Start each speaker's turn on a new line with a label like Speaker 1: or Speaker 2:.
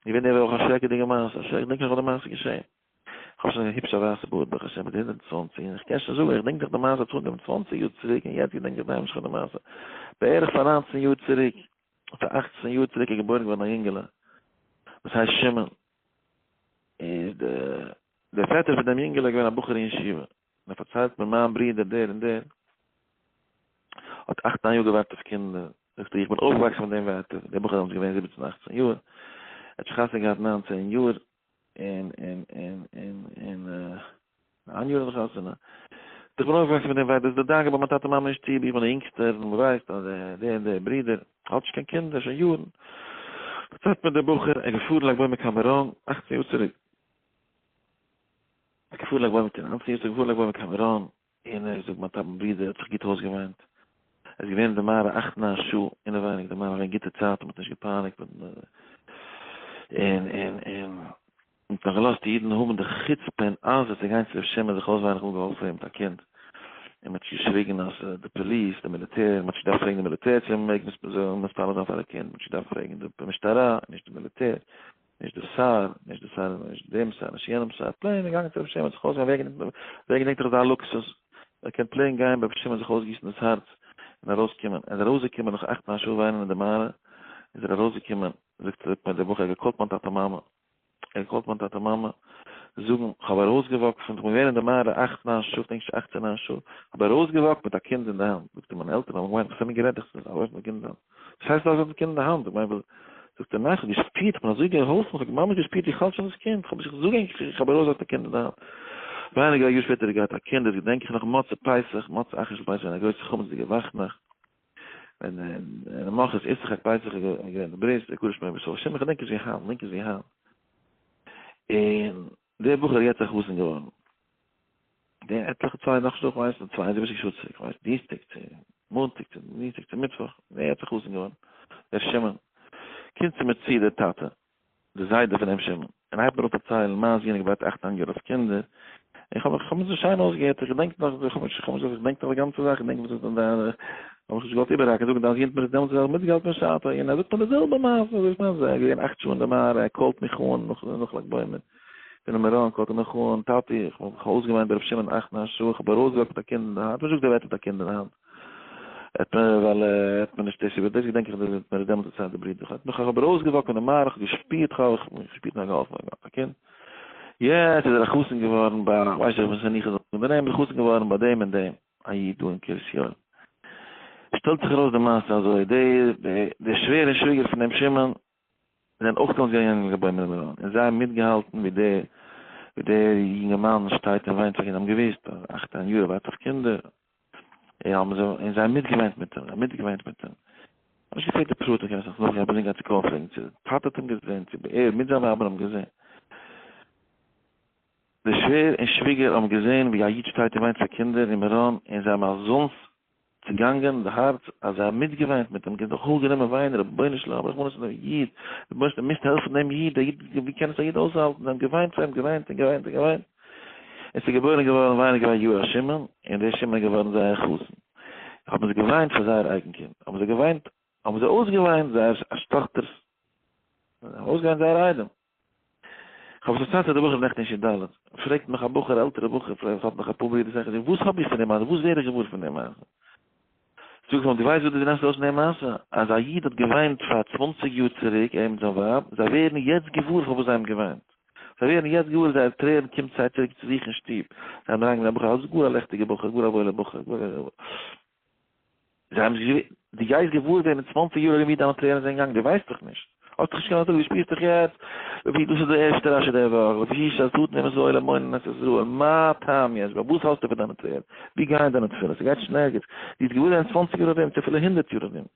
Speaker 1: געווען די וואך א שרעקעדיגע מעשה, א שרעק, געדענק נאך ווען די מעשה איז געשען. כ'האב שוין א היפשע ווייסע בארד ברוך השם, מיט 120, און כ'קען שוין זאגן, איך דענק נאך די מעשה האט זיך אנגעהויבן 20 יאר צוריק, און יעצט געדענק איך די המשך פון די מעשה. בערך פאר 19 יאר צוריק, פאר 18 יאר צוריק איז געבוירן געווארן א יונגעלע, וואס הייסט שמעון. איז די דער פעטער פון דעם יונגעלע געווען א בחור אין ישיבה. און ער פארציילט מיר מיין ברודער דער און דער האט אכט ניין יאר געווארט אויף קינדער, זאגט ער איך בין אויפגעוואקסן מיט דעם ווערטער, דער בחור איז דעמאלטס געווען זיבעצן אכצן יאר, ער האט שוין חתונה געהאט 19 יאר, און און און און און ניין יאר נאך חתונה, איך בין אויפגעוואקסן מיט דעם ווערטער, דאס איז די דאגה ביי מיין טאטע מאמע אין שטוב, איך בין דער אינגסטער, און מען ווייסט אז דער און דער ברודער האט נישט קיין קינדער שוין יארן, פארציילט מיר דער בחור, ער איז געפארן לג בעומר קיין מירון, 18 יאר צוריק. איז געפארן לג בעומר קיין אנטי, איז געפארן לג בעומר קיין מירון, און ער זאגט מיין טאטן ברודער האט זיך גוט אויסגעוויינט, ער איז געווען אין די מערה אכט ניין שעה אינעווייניג, די מערה געווען גוטע צייט, מען האט נישט געפייניגט, און און און מען האט נאך געלאזט אידן האבן די חוצפה און עזות צו גיין צו ר' שמעון זיך אויסוויינען איך האב געהאלפן אים מיט א קינד, און מען האט נישט געשריגן אז די police, די מיליטער, מען האט נישט געדארפט פרעגן די מיליטער צו מען מעג מתפלל זיין פאר א קינד, מען האט נישט געדארפט פרעגן די משטרה, נישט די מיליטער. נישט די שר, נישט די שר, נישט דעם שר, נישט יענעם שר, plain געגאנגען צו רבי שמעון זיך אויסגיין, ווער ווער געדענקט דאך אזא לוקסוס, ער קען plain גיין ביי רבי שמעון זיך אויסגיסן דאס הארץ און ארויסקומען, ער איז ארויסגעקומען נאך אכט ניין שעה וויינען אין די מערה, איז ער ארויסגעקומען, זאגט זאגט מיר דער בחור, ער האט געקאלט מיין טאטע מאמע, ער האט געקאלט מיין טאטע מאמע, זאגן, כ'האב ארויסגעוואקט פון, כ'בין געווען אין די מערה אכט ניין שעה, כ'דענק נישט אכט צו ניין שעה, כ'האב ארויסגעוואקט מיט א קינד אין די האנט, זאגט ער, מיינע עלטערן האבן געמיינט, וואס האט מען גערעדט, איך זאל ארויס מיט א קינד אין די האנט. וואס הייסט ארויס מיט א קינד אין די האנט? איך מיין וואס? זאגט ער, ניין, כ'האב געשפירט, כ'בין אזוי געהאלפן, כ'האב ממש געשפירט איך האלט שוין דאס קינד, כ'האב נישט געזאגט ענק, איך האב ארויס געוואקט א קינד אין די האנט. ווייניגער א יאר שפעטער האט געהאט א קינד, דאס געדענק איך נאך מוצאי פסח, מוצאי אחרון של פסח, געווען א גרויסע חמצ'דיגע וואכנאכט, ווען למחרת איסר חג פסח איז געווען די ברית, די קדוש מרבי ישראל שמעון, כ'דענק עס ווי היינט, כ'דענק עס ווי היינט. און דער בחור איז יעצט א חתן געווארן. די עטליכע צוויי נאך שעה, כ'ווייס נישט, 72 שעה צוריק, כ'ווייס דינסטאג צו מאנטאג צו דינסטאג צו מיטוואך, דער האט זיך חתן געווארן, דער שמעון, קומט צו מיר צו דער טאטע, דער זיידע פון דעם שמעון, און הייבט מיר אן פארציילן, מיין זון האט געווארט אכט ניין יאר אויף קינדער, איך האב איך האב מיר אזוי שיין אויסגעהערט, איך געדענק נאך, איך האב נישט, איך האב נישט, איך געדענק נאך די גאנצע זאך, איך געדענק וואס איז דען דיין, האב איך נישט געוואלט איבערהאקן, זאגן דיין זון האט מיר עס דעמאלטס זייער מיטגעהאלטן בשעתו, און ער זאגט מיר די זעלבע מעשה, אזוי איז מיין זון, געווען אכט שעה אין די מערה, ער קאלט מיך אן נאך נאך לג בעומר. פונעם מירון קאלט ער מיך אן, טאטי, איך האב מיך אויסגעוויינט ביי רבי שמעון אכט ניין שעה, איך האב ארויסגעוואקט מיט א קינד אין די האנט, וואס זאגט דער ווערטער מיט א קינד אין די האנט? ער האט מיר, ווייל ער האט מיר נישט דאס איבער, דאס געדענק איך, דאס האט מיר דעמאלטס דערציילט די ברודער, איך האב מיך אבער ארויסגעוואקט פון די מערה, איך האב געשפירט, איך האב געשפירט נאר געהאלפן א קינד, יעצט איז ער א חתן געווארן ביי, ווייס איך וואס איך זאל זאגן די נעמען, חתן געווארן ביי דעם און דעם, א איד דא אין קרית יואל. שטעלט זיך ארויס די מעשה אזוי, די די שווער און שוויגער פון דעם שמעון, זענען אויך דאן געגאנגען לג בעומר אין מירון, און זיי האבן מיטגעהאלטן ווי דער ווי דער יונגערמאן שטייט און וויינט פאר קינדער, זיי האבן געוואוסט אז אכט ניין יאר ער ווארט אויף קינדער, און האבן זיי און זיי האבן מיטגעוויינט מיט אים, זיי האבן מיטגעוויינט מיט אים. כ'האב נישט געפרעגט די פרטים, קען עס נאך נאכגיין, כ'בין געגאנגען צו קאלן פרעגן צו די טאטע האט אים געזען, צו ער מיט זיין ווייב האבן אים געזען. די שווער און שוויגער האבן געזען ווי א איד שטייט און וויינט פאר קינדער אין מירון, און זיי האבן אזאנס צוגאנגען די הארץ אז זיי האבן מיטגעוויינט מיט אים, געזאגט האב גענומען וויינען, רבונו של עולם, רחמנות אויף דעם איד, רבונו של עולם, מוזט העלפן דעם איד, דער איד, ווי קען עס א איד אויסהאלטן, זיי האבן געוויינט פאר אים, געוויינט און געוויינט און געוויינט, און ס'איז געבוירן געווארן ווייניגער ווי א יאר א שמעון, און דער שמעון איז געווארן זייער חתן, האבן זיי געוויינט פאר זייער אייגן קינד, האבן זיי געוויינט, האבן זיי אויסגעוויינט זייער טאכטער'ס, אויסגעוויינט זייער איידעם. כ'האב עס פארציילט פאר די בחורים נעכטן אין ש ד, פרעגט מיך א בחור, א עלטערע בחור, פרעגט האט נאך אפאר ברידער זיך, וואס האב איך פון די מעשה, וואס ווער איך געוואר פון די מעשה? זאג איך אים, דו ווייסט וואס דו נעמסט ארויס פון די מעשה? אז א איד האט געוויינט פאר צוואנציג יאר צוריק, ער מיט זיין ווייב, זיי ווערן יעצט געוואר פארוואס זיי האבן געוויינט. זיי ווערן יעצט געוואר, זייער טרערן קומט זיי צוריק צו זיך אין שטוב. זיי האבן אריינגענומען א בחור, א גאר א לעכטיגע בחור, גאר א וואוילע בחור, גאר א. זיי האבן נישט געוואוסט, דו גייסט געוואר ווערן אין צוואנציג יאר ארום ווי דיינע טרערן זענען געגאנגען, דו ווייסט דאך נישט, האסט דאך נישט קיין השגה, דו שפירסט דאך יעצט, לפי דאס איז די ערשטע רשי די וואך, לפי שהשטן אומות העולם מונין את ישראל, מה טעם יש בה, וואס האסטו פון דיינע טרערן, ווי גייען דיינע תפילות, ס'גייט נישט אין ערגעץ, דו וועסט געוואר ווערן צוואנציג יאר ארום, צו אפילו הונדערט יאר ארום.